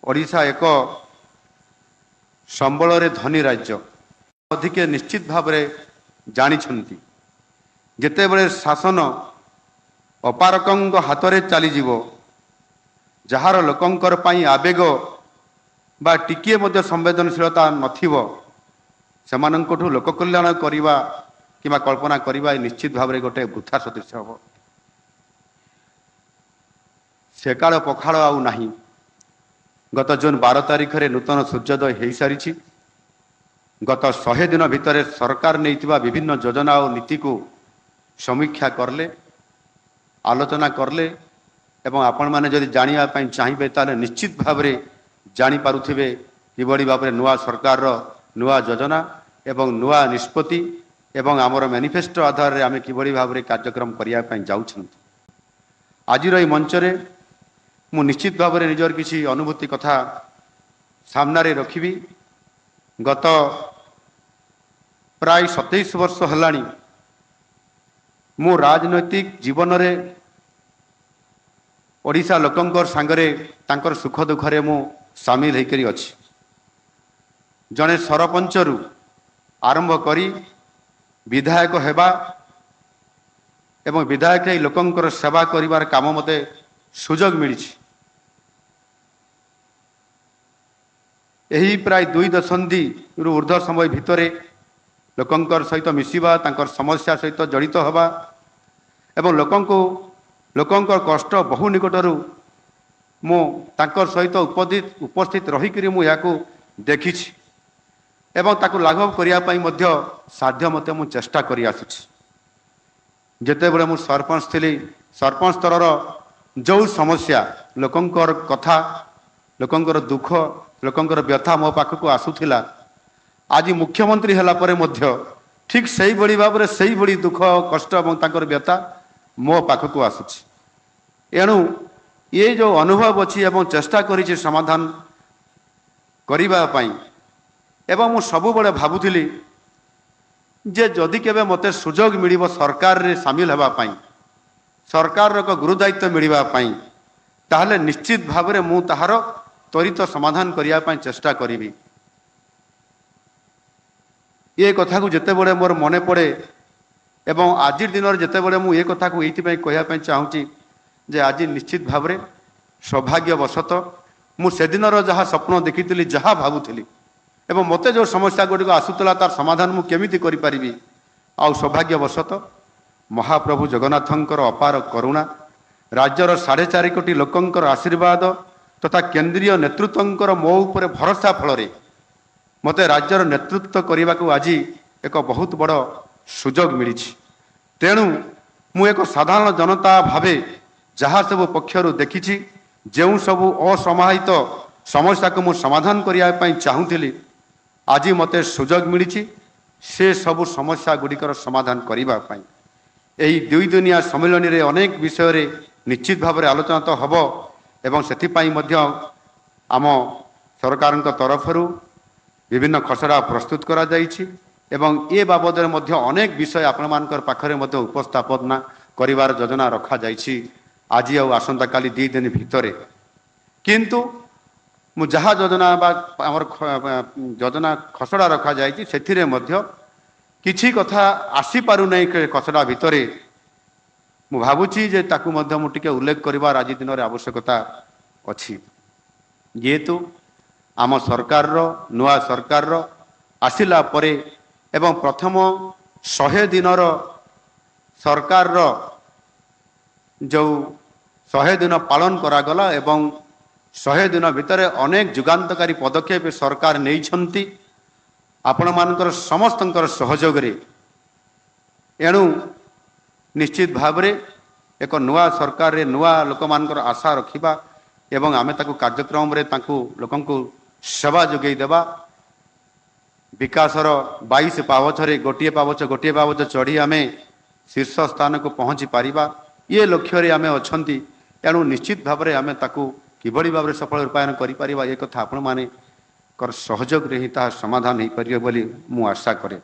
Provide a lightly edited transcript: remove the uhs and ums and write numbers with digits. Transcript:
ଓଡ଼ିଶା ଏକ ସମ୍ବଳରେ ଧନୀ ରାଜ୍ୟ। ଅଧିକେ ନିଶ୍ଚିତ ଭାବରେ ଜାଣିଛନ୍ତି, ଯେତେବେଳେ ଶାସନ ଅପାରକଙ୍କ ହାତରେ ଚାଲିଯିବ, ଯାହାର ଲୋକଙ୍କର ପାଇଁ ଆବେଗ ବା ଟିକିଏ ମଧ୍ୟ ସମ୍ବେଦନଶୀଳତା ନଥିବ, ସେମାନଙ୍କଠୁ ଲୋକ କଲ୍ୟାଣ କରିବା କିମ୍ବା କଳ୍ପନା କରିବା ନିଶ୍ଚିତ ଭାବରେ ଗୋଟେ ବୃଥା ସଦୃଶ ହେବ। ସେକାଳ ପଖାଳ ଆଉ ନାହିଁ। ଗତ ଜୁନ୍ 12 ତାରିଖରେ ନୂତନ ସୂର୍ଯ୍ୟୋଦୟ ହୋଇସାରିଛି। ଗତ 100 ଦିନ ଭିତରେ ସରକାର ନେଇଥିବା ବିଭିନ୍ନ ଯୋଜନା ଓ ନୀତିକୁ ସମୀକ୍ଷା କଲେ, ଆଲୋଚନା କଲେ ଏବଂ ଆପଣମାନେ ଯଦି ଜାଣିବା ପାଇଁ ଚାହିଁବେ ତାହେଲେ ନିଶ୍ଚିତ ଭାବରେ ଜାଣିପାରୁଥିବେ କିଭଳି ଭାବରେ ନୂଆ ସରକାରର ନୂଆ ଯୋଜନା ଏବଂ ନୂଆ ନିଷ୍ପତ୍ତି ଏବଂ ଆମର ମ୍ୟାନିଫେଷ୍ଟୋ ଆଧାରରେ ଆମେ କିଭଳି ଭାବରେ କାର୍ଯ୍ୟକ୍ରମ କରିବା ପାଇଁ ଯାଉଛନ୍ତି। ଆଜିର ଏହି ମଞ୍ଚରେ ମୁଁ ନିଶ୍ଚିତ ଭାବରେ ନିଜର କିଛି ଅନୁଭୂତି କଥା ସାମ୍ନାରେ ରଖିବି। ଗତ ପ୍ରାୟ 27 ବର୍ଷ ହେଲାଣି ମୁଁ ରାଜନୈତିକ ଜୀବନରେ ଓଡ଼ିଶା ଲୋକଙ୍କ ସାଙ୍ଗରେ ତାଙ୍କର ସୁଖ ଦୁଃଖରେ ମୁଁ ସାମିଲ ହେଇକରି ଅଛି। ଜଣେ ସରପଞ୍ଚରୁ ଆରମ୍ଭ କରି ବିଧାୟକ ହେବା ଏବଂ ବିଧାୟକ ହେଇ ଲୋକଙ୍କର ସେବା କରିବାର କାମ ମୋତେ ସୁଯୋଗ ମିଳିଛି। ଏହି ପ୍ରାୟ 2 ଦଶନ୍ଧିରୁ ଉର୍ଦ୍ଧ୍ୱ ସମୟ ଭିତରେ ଲୋକଙ୍କର ସହିତ ମିଶିବା, ତାଙ୍କର ସମସ୍ୟା ସହିତ ଜଡ଼ିତ ହେବା ଏବଂ ଲୋକଙ୍କ କଷ୍ଟ ବହୁ ନିକଟରୁ ମୁଁ ତାଙ୍କ ସହିତ ଉପସ୍ଥିତ ରହିକରି ମୁଁ ଏହାକୁ ଦେଖିଛି ଏବଂ ତାକୁ ଲାଘବ କରିବା ପାଇଁ ମଧ୍ୟ ସାଧ୍ୟ ମତେ ମୁଁ ଚେଷ୍ଟା କରି ଆସୁଛି। ଯେତେବେଳେ ମୁଁ ସରପଞ୍ଚ ଥିଲି, ସରପଞ୍ଚ ସ୍ତରର ଯେଉଁ ସମସ୍ୟା, ଲୋକଙ୍କର କଥା, ଲୋକଙ୍କର ଦୁଃଖ, ଲୋକଙ୍କର ବ୍ୟଥା ମୋ ପାଖକୁ ଆସୁଥିଲା, ଆଜି ମୁଖ୍ୟମନ୍ତ୍ରୀ ହେଲା ପରେ ମଧ୍ୟ ଠିକ୍ ସେଇଭଳି ଭାବରେ ସେଇଭଳି ଦୁଃଖ, କଷ୍ଟ ଏବଂ ତାଙ୍କର ବ୍ୟଥା ମୋ ପାଖକୁ ଆସୁଛି। ଏଣୁ ଏ ଯେଉଁ ଅନୁଭବ ଅଛି ଏବଂ ଚେଷ୍ଟା କରିଛି ସମାଧାନ କରିବା ପାଇଁ, ଏବଂ ମୁଁ ସବୁବେଳେ ଭାବୁଥିଲି ଯେ ଯଦି କେବେ ମୋତେ ସୁଯୋଗ ମିଳିବ ସରକାରରେ ସାମିଲ ହେବା ପାଇଁ, ସରକାରର ଏକ ଗୁରୁ ଦାୟିତ୍ୱ ମିଳିବା ପାଇଁ, ତାହେଲେ ନିଶ୍ଚିତ ଭାବରେ ମୁଁ ତାହାର ତ୍ୱରିତ ସମାଧାନ କରିବା ପାଇଁ ଚେଷ୍ଟା କରିବି। ଏ କଥାକୁ ଯେତେବେଳେ ମୋର ମନେ ପଡ଼େ ଏବଂ ଆଜିର ଦିନରେ ଯେତେବେଳେ ମୁଁ ଏ କଥାକୁ ଏଇଥିପାଇଁ କହିବା ପାଇଁ ଚାହୁଁଛି ଯେ ଆଜି ନିଶ୍ଚିତ ଭାବରେ ସୌଭାଗ୍ୟବଶତଃ ମୁଁ ସେଦିନର ଯାହା ସ୍ୱପ୍ନ ଦେଖିଥିଲି, ଯାହା ଭାବୁଥିଲି ଏବଂ ମୋତେ ଯେଉଁ ସମସ୍ୟା ଗୁଡ଼ିକ ଆସୁଥିଲା ତାର ସମାଧାନ ମୁଁ କେମିତି କରିପାରିବି, ଆଉ ସୌଭାଗ୍ୟବଶତଃ ମହାପ୍ରଭୁ ଜଗନ୍ନାଥଙ୍କର ଅପାର କରୁଣା, ରାଜ୍ୟର 4.5 କୋଟି ଲୋକଙ୍କର ଆଶୀର୍ବାଦ ତଥା କେନ୍ଦ୍ରୀୟ ନେତୃତ୍ୱଙ୍କର ମୋ ଉପରେ ଭରସା ଫଳରେ ମୋତେ ରାଜ୍ୟର ନେତୃତ୍ୱ କରିବାକୁ ଆଜି ଏକ ବହୁତ ବଡ଼ ସୁଯୋଗ ମିଳିଛି। ତେଣୁ ମୁଁ ଏକ ସାଧାରଣ ଜନତା ଭାବେ ଯାହା ସବୁ ପକ୍ଷରୁ ଦେଖିଛି, ଯେଉଁ ସବୁ ଅସମାହିତ ସମସ୍ୟାକୁ ମୁଁ ସମାଧାନ କରିବା ପାଇଁ ଚାହୁଁଥିଲି, ଆଜି ମୋତେ ସୁଯୋଗ ମିଳିଛି ସେ ସବୁ ସମସ୍ୟା ଗୁଡ଼ିକର ସମାଧାନ କରିବା ପାଇଁ। ଏହି 2 ଦିନିଆ ସମ୍ମିଳନୀରେ ଅନେକ ବିଷୟରେ ନିଶ୍ଚିତ ଭାବରେ ଆଲୋଚନା ତ ହେବ ଏବଂ ସେଥିପାଇଁ ମଧ୍ୟ ଆମ ସରକାରଙ୍କ ତରଫରୁ ବିଭିନ୍ନ ଖସଡ଼ା ପ୍ରସ୍ତୁତ କରାଯାଇଛି ଏବଂ ଏ ବାବଦରେ ମଧ୍ୟ ଅନେକ ବିଷୟ ଆପଣମାନଙ୍କର ପାଖରେ ମଧ୍ୟ ଉପସ୍ଥାପନା କରିବାର ଯୋଜନା ରଖାଯାଇଛି ଆଜି ଆଉ ଆସନ୍ତାକାଲି 2 ଦିନ ଭିତରେ। କିନ୍ତୁ ମୁଁ ଯାହା ଯୋଜନା ବା ଆମର ଯୋଜନା ଖସଡ଼ା ରଖାଯାଇଛି ସେଥିରେ ମଧ୍ୟ କିଛି କଥା ଆସିପାରୁନାହିଁ ଖସଡ଼ା ଭିତରେ। ମୁଁ ଭାବୁଛି ଯେ ତାକୁ ମଧ୍ୟ ମୁଁ ଟିକେ ଉଲ୍ଲେଖ କରିବାର ଆଜି ଦିନରେ ଆବଶ୍ୟକତା ଅଛି। ଯେହେତୁ ଆମ ସରକାରର ନୂଆ ସରକାରର ଆସିଲା ପରେ ଏବଂ ପ୍ରଥମ 100 ଦିନର ସରକାରର ଯେଉଁ 100 ଦିନ ପାଳନ କରାଗଲା ଏବଂ 100 ଦିନ ଭିତରେ ଅନେକ ଯୁଗାନ୍ତକାରୀ ପଦକ୍ଷେପ ସରକାର ନେଇଛନ୍ତି ଆପଣମାନଙ୍କର ସମସ୍ତଙ୍କର ସହଯୋଗରେ। ଏଣୁ ନିଶ୍ଚିତ ଭାବରେ ଏକ ନୂଆ ସରକାରରେ ନୂଆ ଲୋକମାନଙ୍କର ଆଶା ରଖିବା ଏବଂ ଆମେ ତାକୁ କାର୍ଯ୍ୟକ୍ରମରେ ତାଙ୍କୁ ଲୋକଙ୍କୁ ସେବା ଯୋଗାଇ ଦେବା। ବିକାଶର 22 ପାବଛରେ ଗୋଟିଏ ପାବଛ ଚଢ଼ି ଆମେ ଶୀର୍ଷ ସ୍ଥାନକୁ ପହଞ୍ଚି ପାରିବା, ଏ ଲକ୍ଷ୍ୟରେ ଆମେ ଅଛନ୍ତି। ତେଣୁ ନିଶ୍ଚିତ ଭାବରେ ଆମେ ତାକୁ କିଭଳି ଭାବରେ ସଫଳ ରୂପାୟନ କରିପାରିବା ଏ କଥା ଆପଣମାନଙ୍କର ସହଯୋଗରେ ହିଁ ତାହା ସମାଧାନ ହୋଇପାରିବ ବୋଲି ମୁଁ ଆଶା କରେ।